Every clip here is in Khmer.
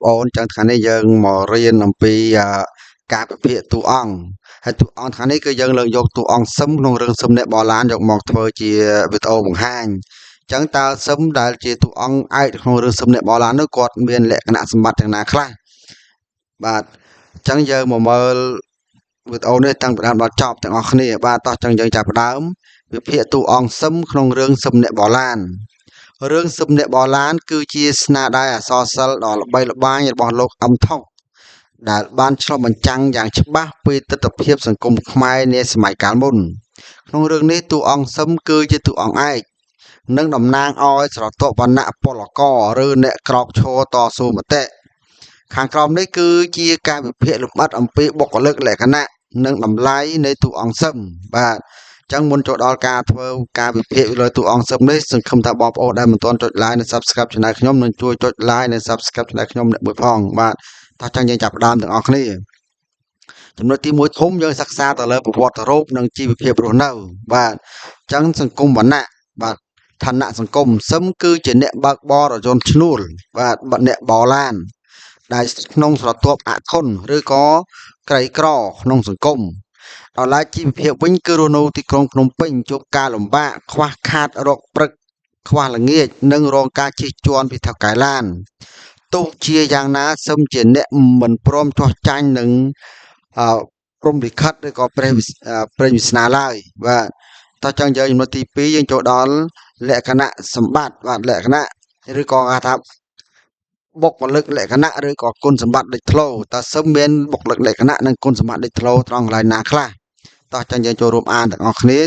ប្អូនចឹងថ្ងៃនេះយើងមករៀនអំពីការវិភាគតួអង្គហើយតួអង្គថ្ងៃនេះគឺយើងលើកយកតួអង្គសឹមក្នុងរឿងសឹមអ្នកបឡានយកមកធ្វើជាវីដេអូបង្ហាញចឹងតើសឹមដែលជាតួអង្គឯកក្នុងរឿងសឹមអ្នកបឡាននោះគាត់មានលក្ខណៈសម្បត្តិយ៉ាងណាខ្លះបាទចឹងយើងមកមើលវីដេអូនេះតាំងពីដើមដល់ចប់ទាំងអស់គ្នាបាទតោះចឹងយើងចាប់ផ្ដើមវិភាគតួអង្គសឹមក្នុងរឿងសឹមអ្នកបឡានរឿងសឹមអ្នកបឡានគឺជាស្នាដៃអក្សរសិល្ប៍ដ៏ល្បីល្បាញរបស់លោកអឹមថុកដែលបានឆ្លុះបញ្ចាំងយ៉ាងច្បាស់ពីទិដ្ឋភាពសង្គមខ្មែរនាសម័យកាលមុនក្នុងរឿងនេះតួអង្គសឹមគឺជាតួអង្គឯកនិងតំណាងឲ្យស្រទាប់វណ្ណៈពលករឬអ្នកក្រោកឈរតស៊ូមតិខាងក្រោមនេះគឺជាការវិភាគលម្អិតអំពីបុគ្គលិកលក្ខណៈនិងតម្លៃនៃតួអង្គសឹមបាទចឹងមុនចូលដល់ការធ្វើការវិភាគលើតួអង្គសឹមនេះសង្ឃឹមថាបងប្អូនដែលមិនទាន់ចុច like និង Subscribe Channel ខ្ញុំនឹងជួយចុច like និង Subscribe Channel ខ្ញុំអ្នកមួយផងបាទតោះចឹងយើងចាប់ផ្ដើមទាំងអស់គ្នាចំណុចទី1ធំយើងសិក្សាទៅលើប្រវត្តិរូបនិងជីវភាពរស់នៅបាទចឹងសង្គមវណ្ណៈបាទឋានៈសង្គមសឹមគឺជាអ្នកបើកបររថយន្តឈ្នួលបាទអ្នកបឡានដែលក្នុងស្រទាប់អធនឬក៏ក្រីក្រក្នុងសង្គមដោយឡែកជីវភាពវិញគឺរស់នៅទីក្រុងភ្នំពេញជួបការលំបាកខ្វះខាតរកព្រឹកខ្វះល្ងាចនិងរងការជិះជាន់ពីថៅកែឡានទោះជាយ៉ាងណាសឹមជាអ្នកមិនព្រមចោះចាញ់នឹងអឺព្រំលិខិតឬក៏ព្រះព្រេងវាសនាឡើយបាទតោះចង់យើងចំណុចទី2យើងចូលដល់លក្ខណៈសម្បត្តិបាទលក្ខណៈឬក៏គេថាបុគ្គលិកលក្ខណៈឬក៏គុណសម្បត្តិលេចធ្លោតើសឹមមានបុគ្គលិកលក្ខណៈនិងគុណសម្បត្តិលេចធ្លោត្រង់កន្លែងណាខ្លះតោះចឹងយើងចូលរួមអានទាំងអស់គ្នា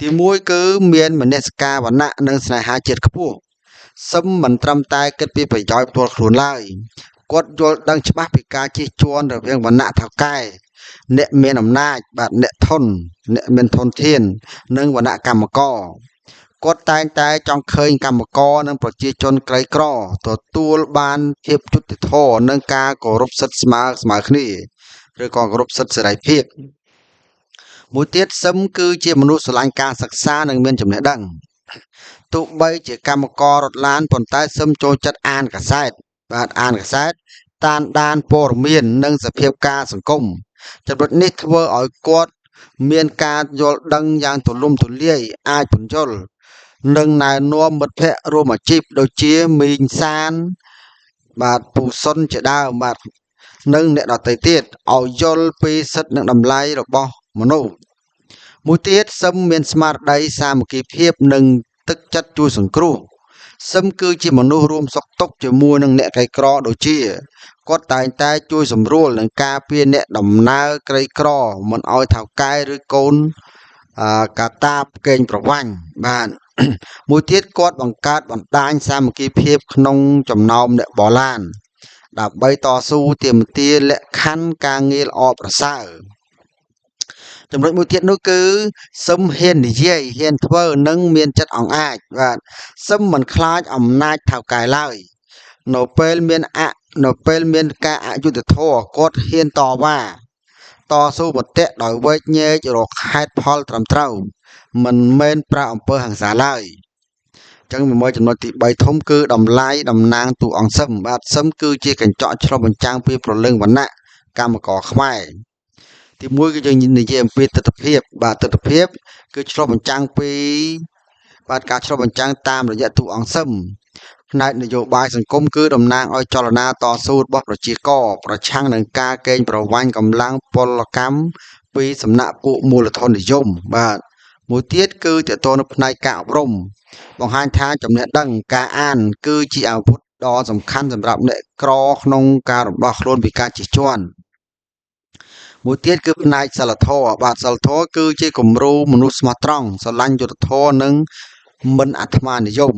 ទី1គឺមានមនសិការវណ្ណៈនិងស្នេហាជាតិខ្ពស់សឹមមិនត្រឹមតែគិតពីប្រយោជន៍ផ្ទាល់ខ្លួនឡើយគាត់យល់ដឹងច្បាស់ពីការជិះជាន់រវាងវណ្ណៈថៅកែអ្នកមានអំណាចបាទអ្នកធនអ្នកមានធនធាននិងវណ្ណៈកម្មករគាត់តែងតែចង់ឃើញកម្មករនិងប្រជាជនក្រីក្រទទួលបានភាពយុត្តិធម៌និងការគោរពសិទ្ធិស្មើស្មើគ្នាឬក៏គោរពសិទ្ធិសេរីភាពមួយទៀតសឹមគឺជាមនុស្សស្រឡាញ់ការសិក្សានិងមានចំណេះដឹងទោះបីជាកម្មកររត់ឡានប៉ុន្តែសឹមចូលចិត្តអានកាសែតបាទអានកាសែតតាមដានព័ត៌មាននិងសភាពការសង្គមចំណុចនេះធ្វើឲ្យគាត់មានការយល់ដឹងយ៉ាងទូលំទូលាយអាចពន្យល់និងណែនាំមិត្តភ័ក្តិរួមអាជីពដូចជាមីងសានបាទពូសុនជាដើមបាទនិងអ្នកដទៃទៀតឲ្យយល់ពីសិទ្ធិនិងតម្លៃរបស់មនុស្សមួយទៀតសឹមមានស្មារតីសាមគ្គីភាពនិងទឹកចិត្តជួយសង្គ្រោះសឹមគឺជាមនុស្សរួមសុខទុក្ខជាមួយនឹងអ្នកក្រីក្រដូចជាគាត់តែងតែជួយសម្រួលនិងការពារអ្នកដំណើរក្រីក្រមិនឲ្យថៅកែឬកូនកាតាបកេងប្រវ័ញ្ចបាទមួយទៀតគាត់បង្កើតបណ្ដាញសាមគ្គីភាពក្នុងចំណោមអ្នកបឡានដើម្បីតស៊ូទាមទារលក្ខខណ្ឌការងារល្អប្រសើរចំណុចមួយទៀតនោះគឺសឹមហ៊ាននិយាយហ៊ានធ្វើនិងមានចិត្តអង្អាចបាទសឹមមិនខ្លាចអំណាចថៅកែឡើយនៅពេលមានអនៅពេលមានការអយុត្តិធម៌គាត់ហ៊ានតវ៉ាតស៊ូមតិដោយវែកញែករកហេតុផលត្រឹមត្រូវមិនមែនប្រើអំពើហិង្សាឡើយចឹងមួយចំណុចទី3ធំគឺតម្លៃតំណាងតួអង្គសឹមបាទសឹមគឺជាកញ្ចក់ឆ្លុះបញ្ចាំងពីព្រលឹងវណ្ណៈកម្មករខ្មែរទី1គឺយើងនិយាយអំពីទិដ្ឋភាពបាទទិដ្ឋភាពគឺឆ្លុះបញ្ចាំងពីបាទការឆ្លុះបញ្ចាំងតាមរយៈតួអង្គសឹមផ្នែកនយោបាយសង្គមគឺតំណាងឲ្យចលនាតស៊ូរបស់ប្រជាករប្រឆាំងនឹងការកេងប្រវ័ញ្ចកម្លាំងពលកម្មពីសំណាក់ពួកមូលធននិយមបាទមួយទៀតគឺតទៅនៅផ្នែកការអប់រំបង្ហាញថាចំណេះដឹងការអានគឺជាអាវុធដ៏សំខាន់សម្រាប់អ្នកក្រក្នុងការរំដោះខ្លួនពីការជិះជាន់មួយទៀតគឺផ្នែកសិលធម៌បាទសិលធម៌គឺជាគំរូមនុស្សស្មោះត្រង់ស្រឡាញ់យុត្តិធម៌និងមិនអាត្មានិយម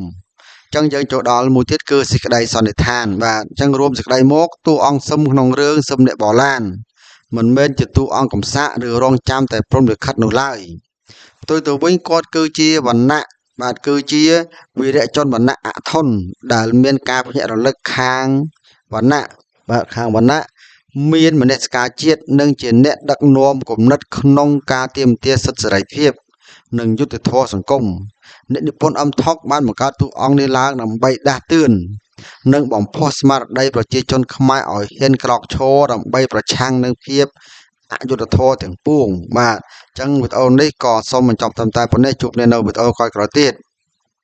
ចឹងយើងចូលដល់មួយទៀតគឺសេចក្តីសន្និដ្ឋានបាទអញ្ចឹងរួមសេចក្តីមកតួអង្គសឹមក្នុងរឿងសឹមអ្នកបឡានមិនមែនជាតួអង្គកំសាកឬរងចាំតែព្រំលិខិតនោះឡើយផ្ទុយទៅវិញគាត់គឺជាវណ្ណៈបាទគឺជាវីរៈជនវណ្ណៈអធនដែលមានការភ្ញាក់រលឹកខាងវណ្ណៈបាទខាងវណ្ណៈមានមនសិការជាតិនិងជាអ្នកដឹកនាំគំនិតក្នុងការទាមទារសិទ្ធិសេរីភាពនិងយុត្តិធម៌សង្គមអ្នកនិពន្ធអំថុកបានបង្កើតតួអង្គនេះឡើងដើម្បីដាស់តឿន និងបំផុសស្មារតីប្រជាជនខ្មែរឲ្យហ៊ានក្រោកឈរដើម្បីប្រឆាំងនឹងភាពអយុត្តិធម៌ទាំងពួងបាទអញ្ចឹងវីដេអូនេះក៏សូមបញ្ចប់ត្រឹមតែប៉ុណ្ណេះជួបគ្នានៅវីដេអូក្រោយៗទៀត។